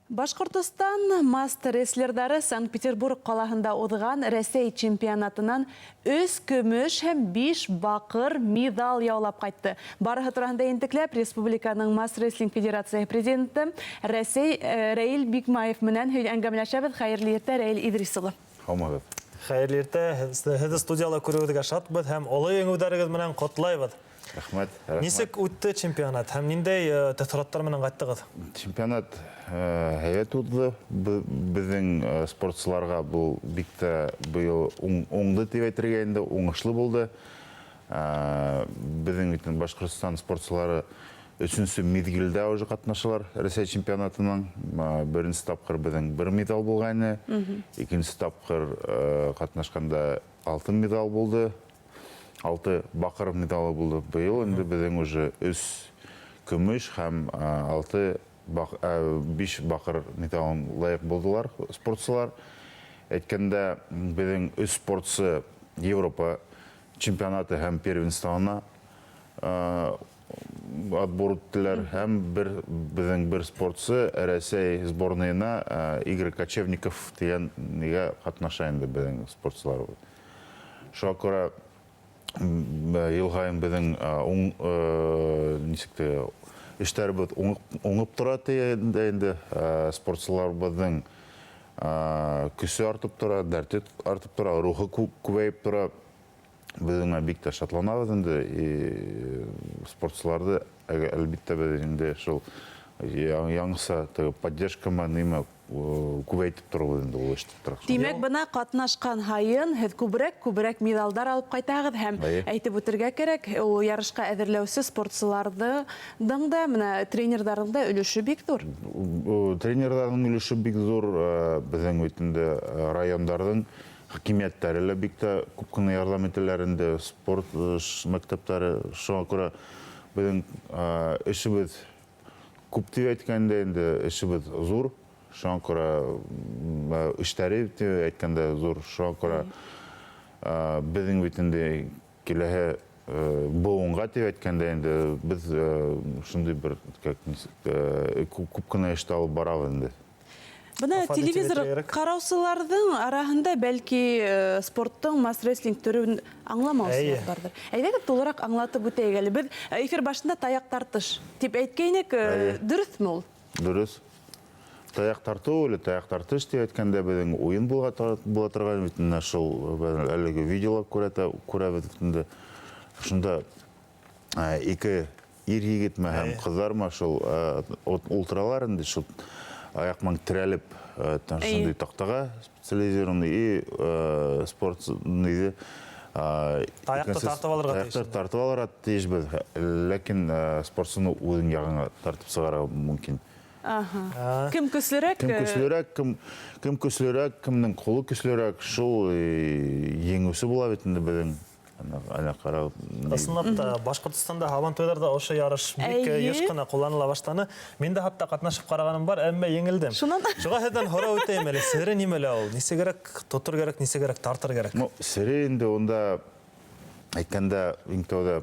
Башҡортостан мастер-рестлерҙары Санкт-Петербург ҡалаһында уҙған Рәсәй чемпионатынан өс көмөш һәм биш баҡыр миҙал яулап ҡайтты. Барыһы тураһында ентекләп республиканың мас-рестлинг федерацияһы президенты Рәсәй Рәил Бикмаев менән әңгәмәләшәбеҙ. Хәйерле иртә, Рәил Иҙрис улы. Һаумыһығыҙ. Хәйерле иртә, һеҙҙе студияла күреүебеҙгә шатбыҙ һәм оло еңеүҙәрегеҙ менән ҡотлайбыҙ. Рәхмәт, рәхмәт. Нисек үтте чемпионат һәм ниндәй тәьҫораттар менән ҡайттығыҙ? Чемпионат һәйбәт уҙҙы. Беҙҙең спортсыларға был бик тә быйыл уңды тип әйтергә инде, уңышлы булды. Беҙҙең бит Башҡортостан спортсылары өсөнсө миҙгелдә уже ҡатнашалар Рәсәй чемпионатының. Беренсе тапҡыр беҙҙең бер миҙал булғайны, икенсе тапҡыр ҡатнашҡанда алтын миҙал булды. Алты баҡыр медалы булды. Быйыл инде беҙҙең уже өс көмөш һәм алты биш баҡыр медалын лайыҡ булдылар спортсылар. Әйткәндә, беҙҙең өс спортсы Европа чемпионаты һәм первенствоһына отбор үттеләр һәм бер беҙҙең бер спортсы Рәсәй сборныйына Игорь Кочевников тигән нигә ҡатнаша инде беҙҙең спортсылар. Шуға күрә йыл һайын беҙҙең нисек тә эштәребеҙ уңып тора тигәндә инде спортсыларыбыҙҙың көсө артып тора, дәрте артып тора, рухы күбәйеп тора. Беҙ уңа бик тә шатланабыҙ инде. И спортсыларҙы әлбиттә беҙ инде шул яңыса теге поддержкама нимә күбәйтеп торабыҙ инде ул эште. Тимәк, бына ҡатнашҡан һайын һеҙ күберәк-күберәк миҙалдар алып ҡайтаһығыҙ һәм әйтеп үтергә кәрәк, ул ярышҡа әҙерләүсе спортсыларҙың да, менә тренерҙарҙың да өлөшө бик ҙур. Тренерҙарҙың өлөшө бик ҙур, беҙҙең бит инде райондарҙың хакимиәттәре лә бик тә күп кенә ярҙам итәләр инде, спорт мәктәптәре. Шуңа күрә беҙҙең эшебеҙ күп тип әйткәндә инде эшебеҙ ҙур. Шуңа күрә эштәре дип әйткәндә ҙур. Шуңа күрә беҙҙең бит инде киләһе быуынға тип әйткәндә инде беҙ шундай бер күп кенә эште алып барабыҙ инде. Бына телевизор ҡараусыларҙың араһында бәлки спорттың мас-рестлинг төрөн аңламаусылар барҙыр. Әйҙәгеҙ тулыраҡ аңлатып үтәйек әле. Беҙ эфир башында таяҡ тартыш тип әйткәйнек, дөрөҫмө ул? Дөрөҫ. Таяҡ тартыу или таяҡ тартыш тип әйткәндә беҙҙең уйын була торған бит менә шул әлеге видеола күрәбеҙ бит инде. Шунда ике ир егетме һәм ҡыҙҙармы шул ултыралар инде шул аяҡ менән терәлеп шундай таҡтаға специализированный и спорт ниҙе таяҡты тартып алырға тейеш. Таяҡты тартып алырға тейешбеҙ, ләкин спортсыны үҙең яғыңа тартып сығарырға мөмкин. Кем көслөрәк? Кем көслөрәк, кем көслөрәк, кемдең ҡулы көслөрәк, шул еңеүсе була бит инде беҙҙең. Ана ҡарау. Ысынлап та, Башҡортостанда һабантуйҙарҙа ошо ярыш бик йыш ҡына ҡулланыла башланы. Мин дә хатта ҡатнашып ҡарағаным бар, әммә еңелдем. Шунан? Шуға һеҙҙән һорау үтәйем әле, сере нимәлә ул? Нисегерәк тотор кәрәк, нисегерәк тартыр кәрәк? Ну, сере инде унда әйткәндә, иң тәүҙә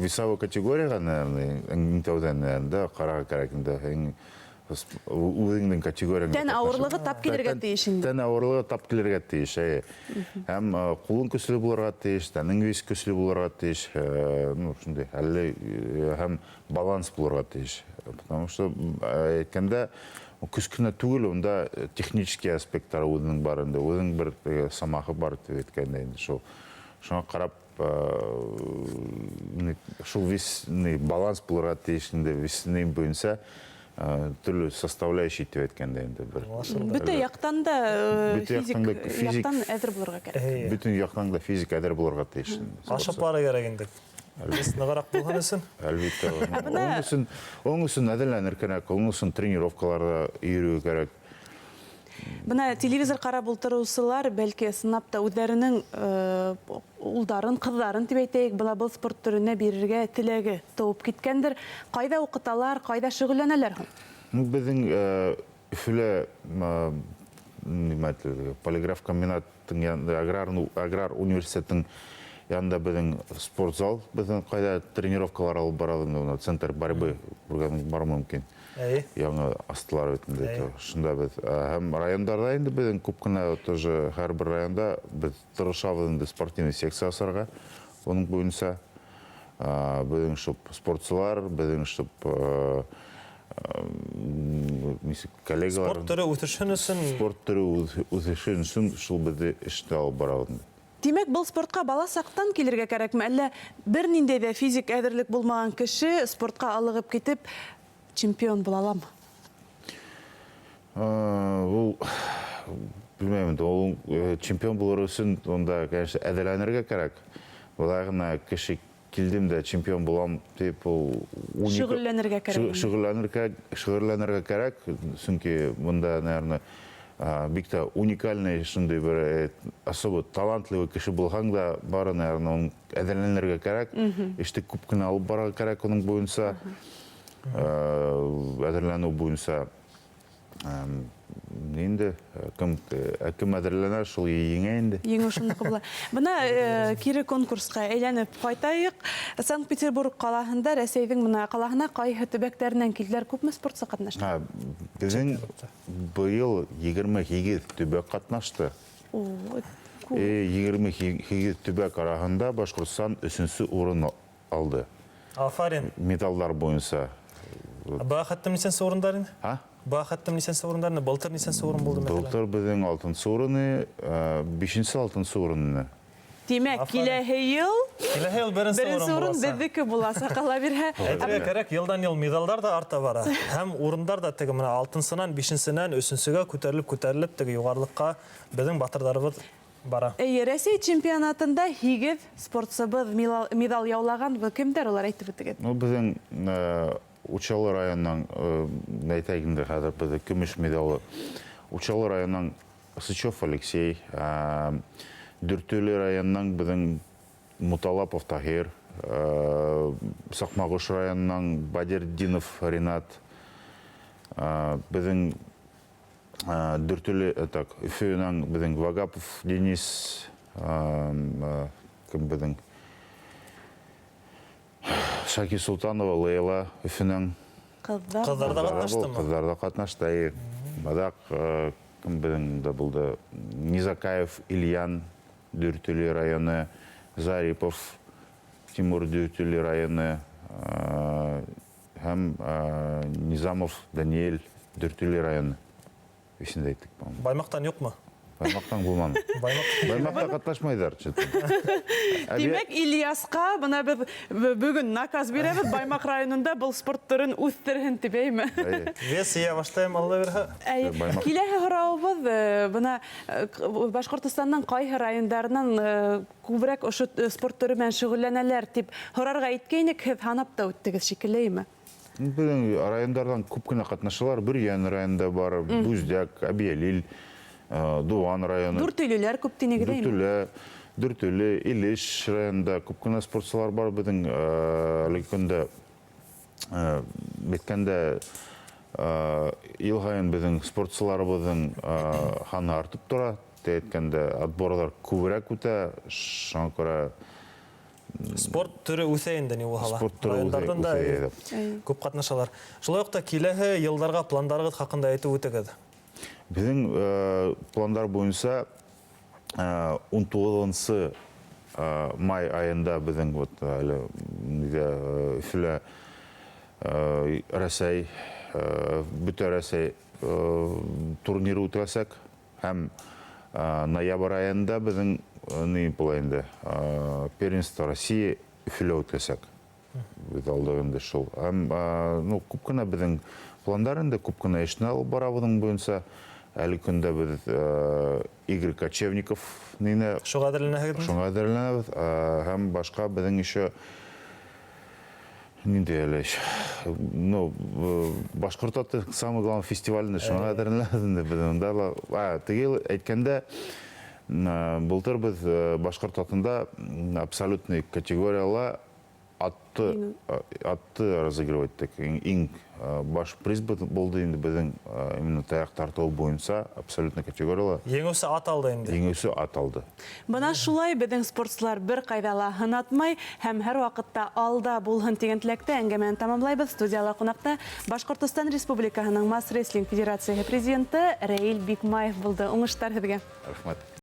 весовой категорияға, наверное, иң тәүҙә, наверное, ҡарарға кәрәк инде. Үҙеңдең категорияңа. Тән ауырлығы тап килергә тейеш инде. Тән ауырлығы тап килергә тейеш, әйе. Һәм ҡулың көслө булырға тейеш, тәнең вес көслө булырға тейеш, ну, шундай, әллә һәм баланс булырға тейеш. Потому что әйткәндә, көс кенә түгел, унда технический аспекттар үҙенең бар инде, үҙенең бер самахы бар тип әйткәндә инде шул. Шуңа ҡарап, шул вес, баланс булырға тейеш инде, вес буйынса төрлө составляющий тип әйткәндә инде бер. Бөтә яҡтан да физик яҡтан әҙер булырға кәрәк. Бөтөн яҡтан да физик әҙер булырға тейеш. Ашап бара кәрәк инде. Нығыраҡ булһын өсөн. Әлбиттә. Уның өсөн әҙерләнер кәрәк, уның өсөн тренировкаларҙа йөрөү кәрәк. Бына телевизор ҡарап ултырыусылар бәлки ысынлап та үҙҙәренең улдарын, ҡыҙҙарын тип әйтәйек, бына был спорт төрөнә бирергә теләге тыуып киткәндер. Ҡайҙа уҡыталар, ҡайҙа шөғөлләнәләр һуң? Беҙҙең Өфөлә, нимә әйтелде, полиграф комбинаттың янында, аграр университеттың Янында беҙҙең спортзал, беҙҙең ҡайҙа тренировкалар алып барабыҙ инде, уны центр борьбы күргәнең бар мөмкин. Әйе. Яңы астылар бит инде. Шунда беҙ һәм райондарҙа инде беҙҙең күп кенә тоже һәр бер районда беҙ тырышабыҙ инде спортивный секция асырға. Уның буйынса беҙҙең чтоб спортсылар, беҙҙең чтоб нисек коллегалар Спорт төрө үҫешһен өсөн. Спорт төрө үҫешһен өсөн шул беҙҙе эште алып барабыҙ. Тимәк, был спортҡа бала саҡтан килергә кәрәкме, әллә бер ниндәй ҙә физик әҙерлек булмаған кеше спортҡа алығып китеп чемпион була аламы? Ул белмәйем инде, ул чемпион булыр өсөн унда, конечно, әҙерләнергә кәрәк. Былай ғына кеше килдем дә чемпион булам тип ул Шөғөлләнергә кәрәк. Шөғөлләнергә кәрәк, сөнки бында, наверное, бик тә уникальный шундай бер особо талантливый кеше булһаң да, бары, наверное, уның әҙерләнергә кәрәк, эште күп кенә алып барырға кәрәк уның буйынса, әҙерләнеү буйынса. Инде кем әҙерләнә, шул еңә инде. Еңеү шуныҡы була. Бына кире конкурсҡа әйләнеп ҡайтайыҡ. Санкт-Петербург ҡалаһында, Рәсәйҙең бына ҡалаһына ҡайһы төбәктәренән килделәр, күпме спортсы ҡатнашты? Беҙҙең быйыл 28 төбәк ҡатнашты. О, күп. 28 төбәк араһында Башҡортостан өсөнсө урын алды. Афарин. Медалдар буйынса. Быға хәтлем нисәнсе урындар инде? А? Быға хәтлем нисәнсе урындар инде? Былтыр нисәнсе урын булды, мәҫәлән? Былтыр беҙҙең алтынсы урыны, бишенсе, алтынсы урын ине. Тимәк, Афарин. киләһе йыл Киләһе йыл беренсе беренсе урын урын буласаҡ. беҙҙеке буласаҡ, ҡала бирһә. Әйтергә кәрәк, йылдан йыл миҙалдар ҙа арта бара. Һәм урындар ҙа теге менә алтынсынан, бишенсенән, өсөнсөгә күтәрелеп, күтәрелеп теге юғарылыҡҡа беҙҙең батырҙарыбыҙ бара. Эйе, Рәсәй чемпионатында 8 спортсыбыҙ миҙал яулаған. Был кемдәр улар, әйтеп үтегеҙ? Беҙҙең Учалы районынан, әйтәйек инде хәҙер беҙҙе көмөш миҙалы. Учалы районынан Сычев Алексей, Дүртөйлө районынан беҙҙең Муталапов Таһир, Саҡмағош районынан Бадердинов Ринат, беҙҙең Дүртөйлө, так, Өфөнән беҙҙең Вагапов Денис, кем беҙҙең Шаки Султанова Лейла Өфөнән. Ҡыҙҙар. Ҡыҙҙар ҙа ҡатнаштымы? Ҡыҙҙар ҙа ҡатнашты, әйе. Баҙаҡ, кем беҙҙең дә булды? Низакаев Ильян, Дүртөйлө районы, Зарипов Тимур, Дүртөйлө районы, һәм Низамов Даниэль, Дүртөйлө районы. Исемде әйттек, по-моему. Баймаҡтан юҡмы? Баймаҡтан булманы. Баймаҡ. Баймаҡта ҡатнашмайҙар, что-то. Тимәк, Ильясҡа бына беҙ бөгөн наказ бирәбеҙ, Баймаҡ районында был спорт төрөн үҫтерһен тип, әйме? Әйе. Вес йыя башлайым, Алла бирһә. Әйе. Баймаҡ. Киләһе һорауыбыҙ, бына Башҡортостандың ҡайһы райондарынан күберәк ошо спорт төрө менән шөғөлләнәләр тип һорарға иткәйнек, һеҙ һанап та үттегеҙ шикелле, әйме? Беҙҙең райондарҙан күп кенә ҡатнашалар. Бөрйән районында бар, Бүздәк, Әбйәлил, Дыуан районы. Дүртөйлөләр күп тинегеҙ, әйме? Дүртөйлө, Илеш районында күп кенә спортсылар бар беҙҙең, әлеге көндә әйткәндә, йыл һайын беҙҙең спортсыларыбыҙҙың һаны артып тора. Тә әйткәндә, отборҙар күберәк үтә, шуңа күрә Спорт төрө үҫә инде, ни булһа ла. Спорт төрө Райондарҙан да үҫә, әйе. күп ҡатнашалар. Шулай уҡ та киләһе йылдарға пландарығыҙ хаҡында әйтеп үтегеҙ. Беҙҙең пландар буйынса ун туғыҙынсы май айында беҙҙең вот әле ниҙә Өфөлә Рәсәй, бөтә Рәсәй турниры үтәсәк һәм ноябрь айында беҙҙең ни була инде, первенство России Өфөлә үтәсәк. Беҙ алдыҡ инде шул. Һәм күп кенә беҙҙең пландар инде, күп кенә эшне алып барабыҙ уның буйынса. Әле көндә беҙ Игорь Кочевников нине Шуға әҙерләнәһегеҙме? Шуға әҙерләнәбеҙ. Һәм башҡа беҙҙең еще ниндәй әле эш? Башҡорт аты самый главный фестивалендә шуға әҙерләнәбеҙ инде беҙ унда ла. Теге әйткәндә, былтыр беҙ башҡорт атында абсолютный категорияла Атты атты разыгрывать иттек. Иң баш приз булды инде беҙҙең именно таяҡ тартыу буйынса абсолютно категорияла. Еңеүсе ат алды инде. Еңеүсе ат алды. Бына шулай беҙҙең спортсылар бер ҡайҙа ла һынатмай һәм һәр ваҡытта алда булһын тигән теләктә әңгәмәне тамамлайбыҙ. Студияла ҡунаҡта Башҡортостан Республикаһының Мас-рестлинг федерацияһы президенты Рәил Бикмаев булды. Уңыштар һеҙгә! Рәхмәт!